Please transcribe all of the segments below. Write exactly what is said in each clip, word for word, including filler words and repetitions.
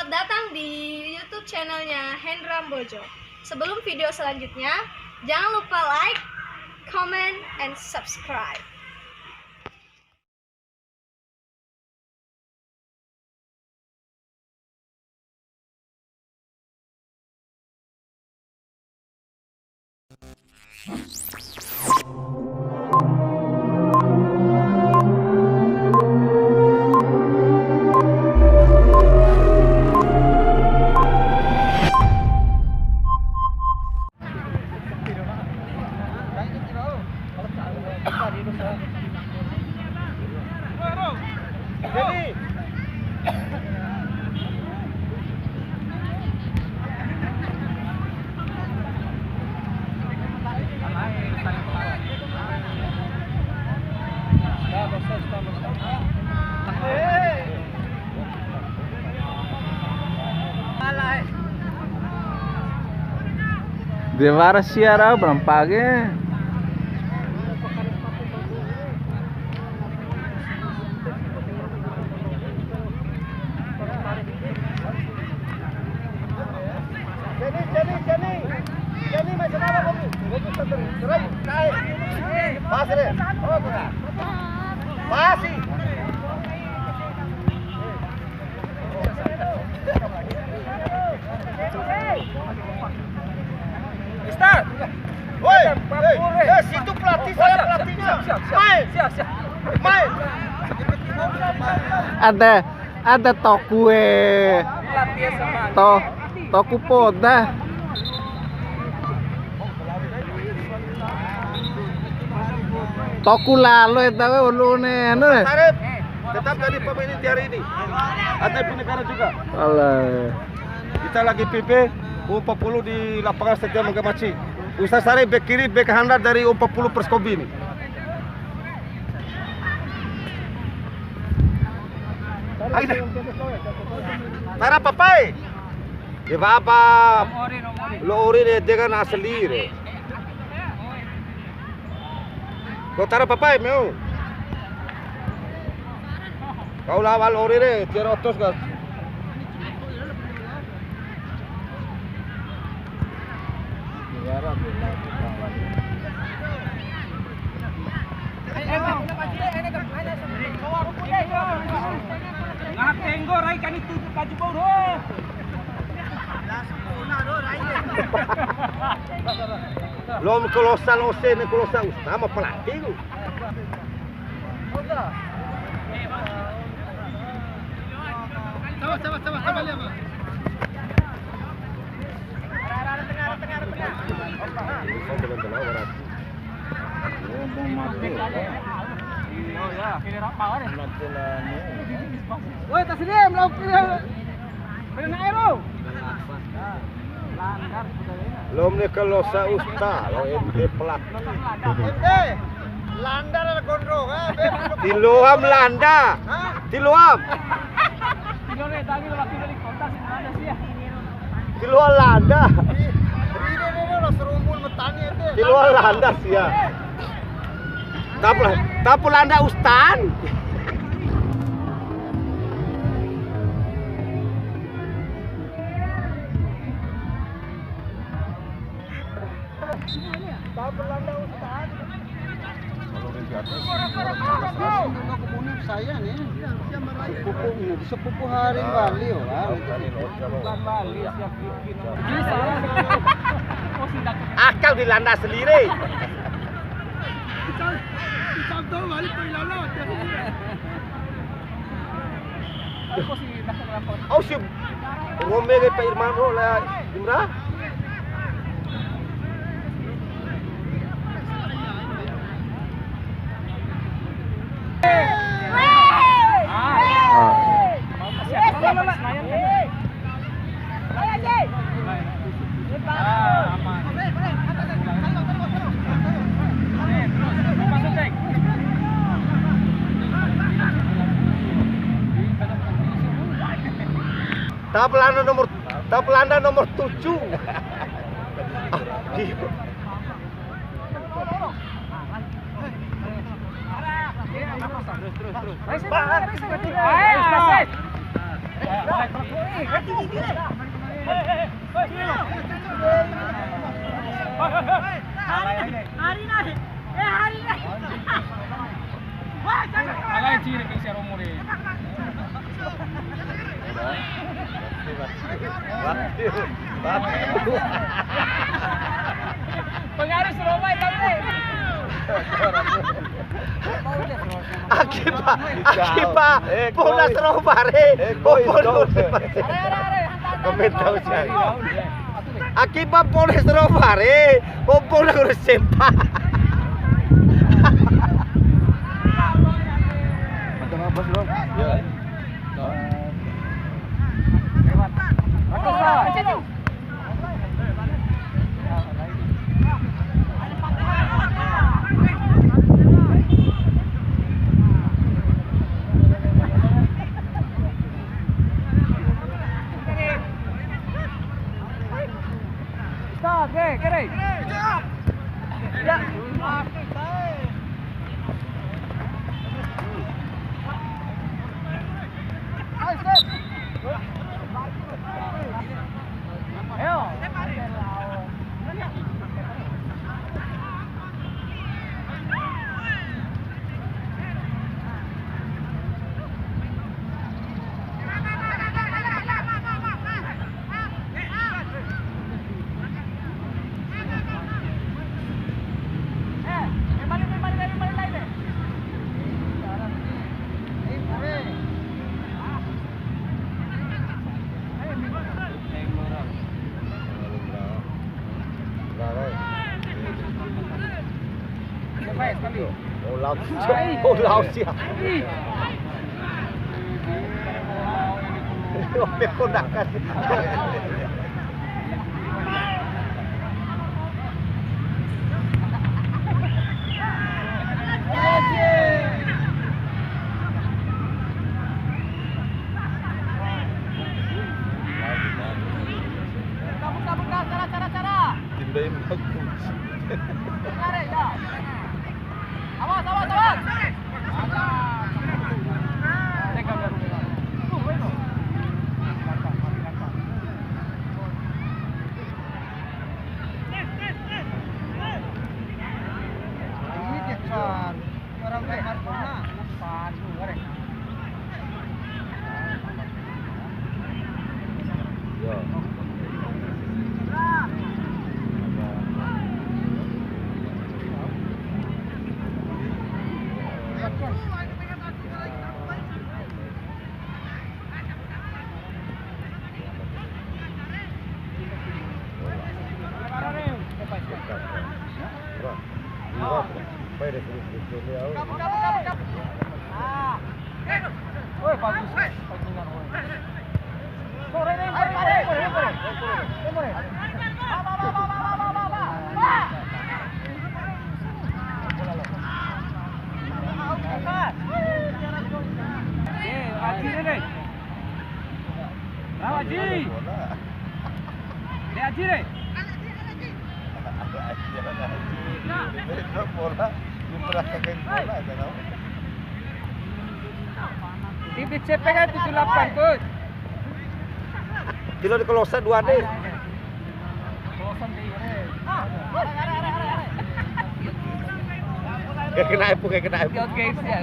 Datang di YouTube channelnya Hendra Mbojo. Sebelum video selanjutnya, jangan lupa like, comment, and subscribe. De wara sia rau brampa ke. Jani, Jani, Jani. Jani, masih mana kamu? Kamu tak ter-, terai. Pas deh. Oh, bukan. Pas sih. Start. Woi, eh, eh, situ pelatih, saya pelatihnya. Siap, siap, siap. Main. Siap, siap. Main. Ada, ada Toku e. Pelatih sama. To, Toku poda. Toku lalo eta we ulu ne, anu ne. Sarip, tetap jadi pemain inti hari ini. Ade Bhinneka Raya juga. Alah. Kita lagi P B U empat puluh di lapangan Setia Megamachhi. Ustaz Sarip bek kiri, bek handal dari U empat puluh Perskobi ini. Ayo deh. Tara papai. De baba. Lo ori de kan asli re. Lo tara papai meu. Kau lawan ori re, tiar otos kan. Ngaha tenggo rai kani tujuh kaju bau doh. Lom kalosa lose ne kalosa utama pelatih ku. Coba, coba, coba, coba lihat, Bang. Woi, taslim, lau kiri. Pernah aero. Lom ne kalosa usta, lo ente pelat. Ente, landa la gondrong, eh, be. Tiloam landa. Hah? Tiloam. Tilo ne, tadi laki dari kota sih, ada sih ya. Tiloa landa. Ri-, rine, rine, lo serumbun metani ente. Tiloa landa sia. Tapu la-, tapu landa ustan. Tapu landa ustan. Saya nih, sepupu, sepupu hari Bali, oh, Bali. Akal dilanda sendiri. Au si Rome ke Pak Irman ro la Imra. Taplanda nomor, Taplanda nomor tujuh. Ah, iya. Terus, terus, terus. Alai ciri ke sia romo re. Pengaruh Surabaya tadi. Akiba, akiba, eh, pona Surabaya re. Eh, oh, pona Surabaya. Komen tahu saya. Akiba pona Surabaya re. Oh, pona Surabaya. Macam apa, Bro? Ya. Oh, lao sia. Oh, lao sia. Ope kondakan. Timbain bagus. Awas, awas, awas. Ini dia, Chan. Orang kayak Marcona. Iya. Rawa, Ji. De Aji re. Bola, diperagakan bola, kenapa? Di, di C P kan tujuh delapan, Gus. Kilo di Kolosa dua D. Kayak kena iPhone, kayak kena iPhone. Guys, ya.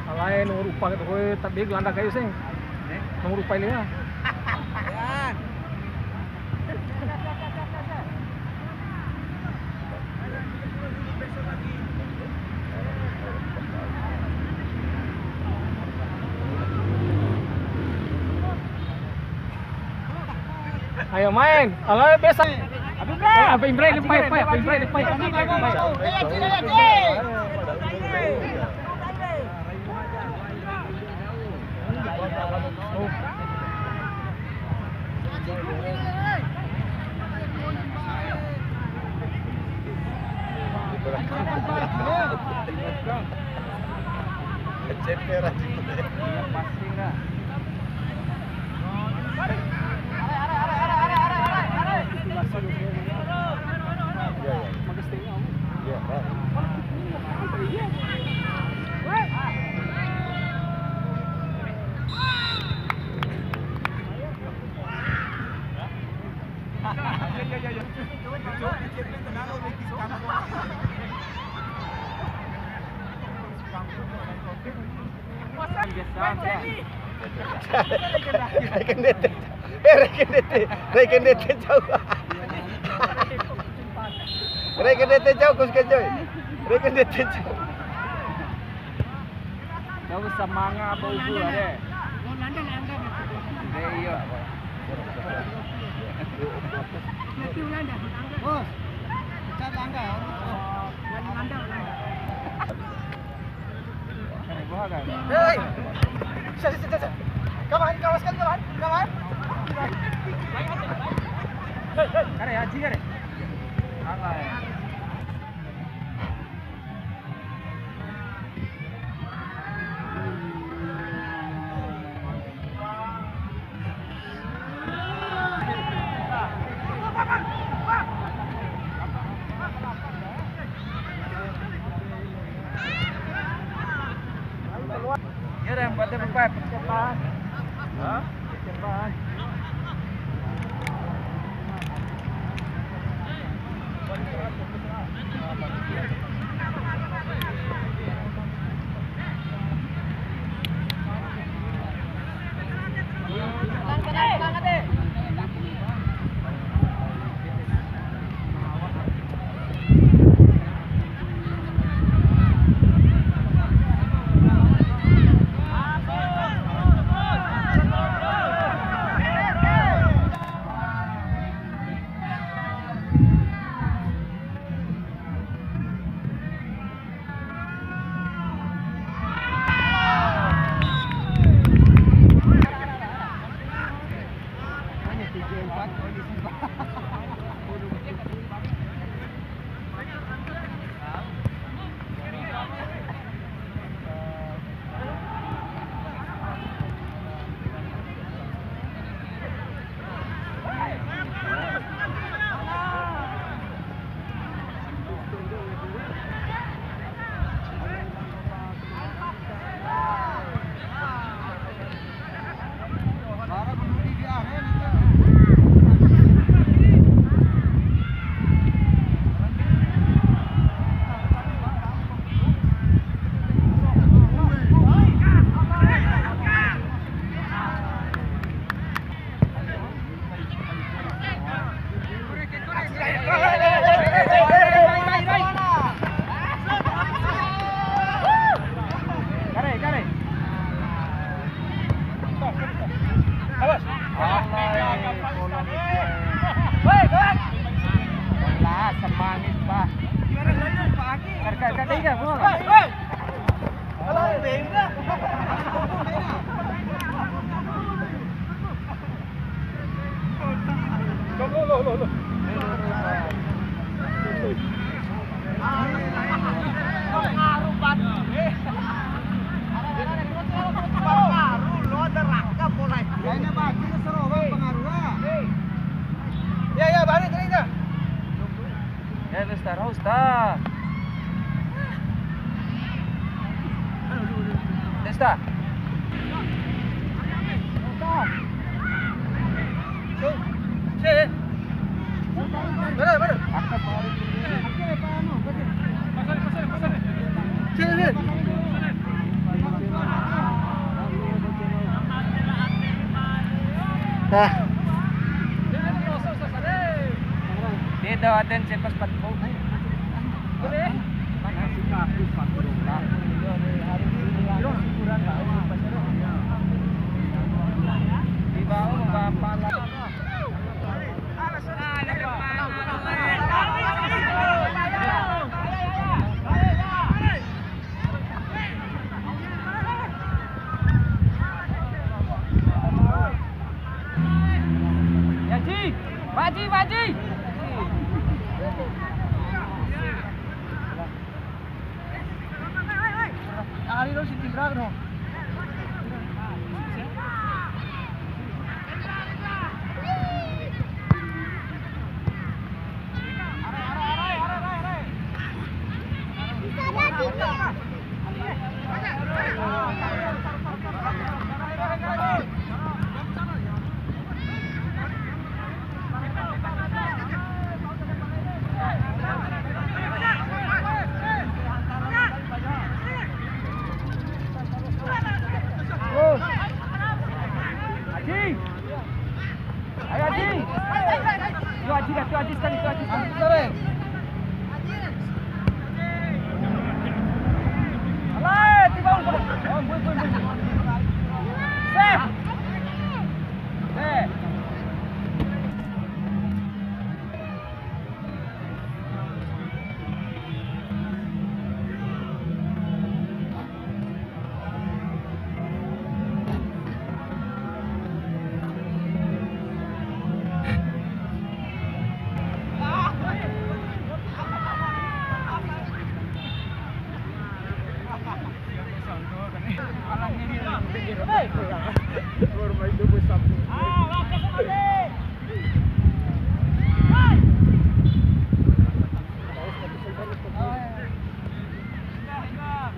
Alai nomor upa gitu, kowe tak big landa kayu sing. Nomor upa ini ya. Ayo main. Alah, biasa. Aduh, Eh, apa Imre lepai, pai, apa Imre lepai. Reken D T. Eh, reken D T. Reken D T jauh. Reken D T jauh, Kus Kejoy. Reken D T jauh. Jauh semangat apa usul ada? Eh, iya. Bos, pecat Langga. Hei. Sisa, sisa, sisa. Kawan, kawan sekali, kawan. Kawan. Kare, haji kare. Salah ya. Ini ada yang buat apa? Hah? Lah, semangat, Pak. Harga, harga tiga, Bu. Ya, ya, balik, balik, dah. Ya, wes ta, raus ta. Wes ta. Mana, mana? Sini, sini. Nah. Dia dah ada yang cepat empat puluh. Ari lo si Tibra no. Aji. Ayo, Aji. Tuh, Aji, dah, tuh, Aji sekali, tuh, Aji sekali. Alah, tiba, tiba. Oh, bui, bui, bui. Seh. Seh.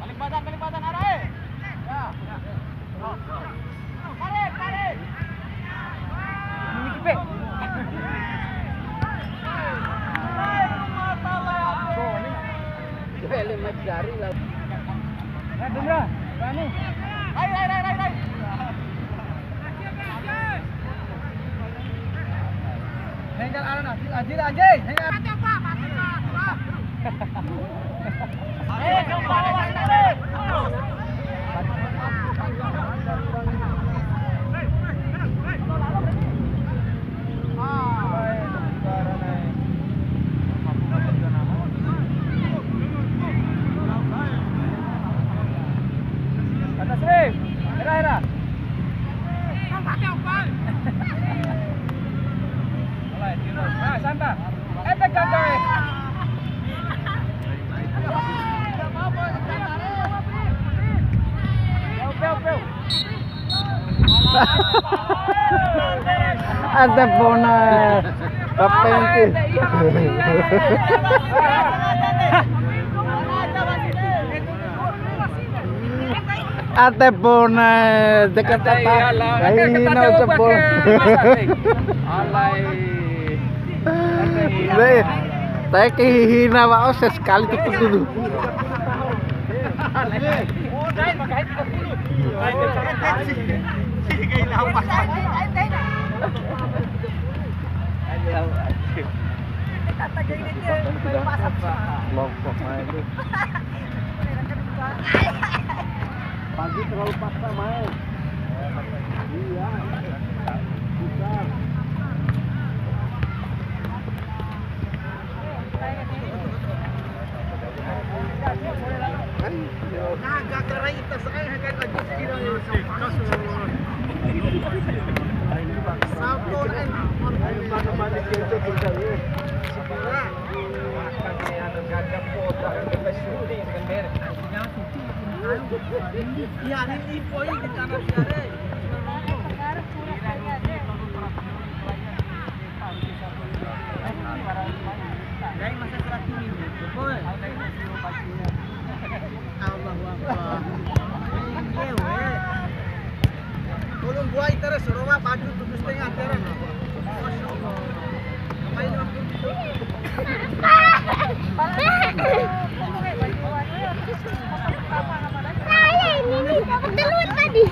Balik badan, balik badan, arah, eh. Ya. Tarik, tarik. Ini kipe. Hai, rumah tala. Kipe lima jari lah. Eh, Bendra, Rani. Hai, hai, hai, hai, hai. Hengkal arana, anjir, anjir, hengkal. Atas, Rif. Hera, hera. Nah, santai. Eh, tekan, coy. Peu, peu, peu. Ade pona. Kapenti. Ade pona, dekat apa? Ai, no, cepol. Alai. Deh, saya kehina, Pak. Oh, sekali tutup dulu. Lompok main tuh. Pagi terlalu paksa main. Iya. Bisa. Allahu Akbar. Iya, weh. Tolong gua ita re, sorowa baju tujuh setengah, jarang apa. Masya Allah. Ngapain waktu itu? Saya ini nih, dapat duluan tadi.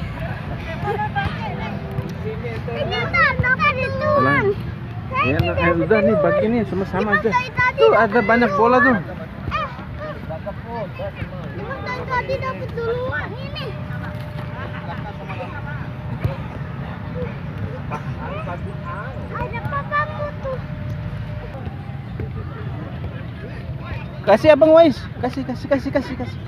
Ini tak dapat duluan. Saya ini dapat duluan. Ya, eh, udah nih, bagi nih, sama-sama aja. Tuh, ada banyak bola tuh. Eh, eh. Cuma dari tadi dapat duluan ini. Ada papaku tuh. Kasih Abang Wais, kasih, kasih, kasih, kasih, kasih.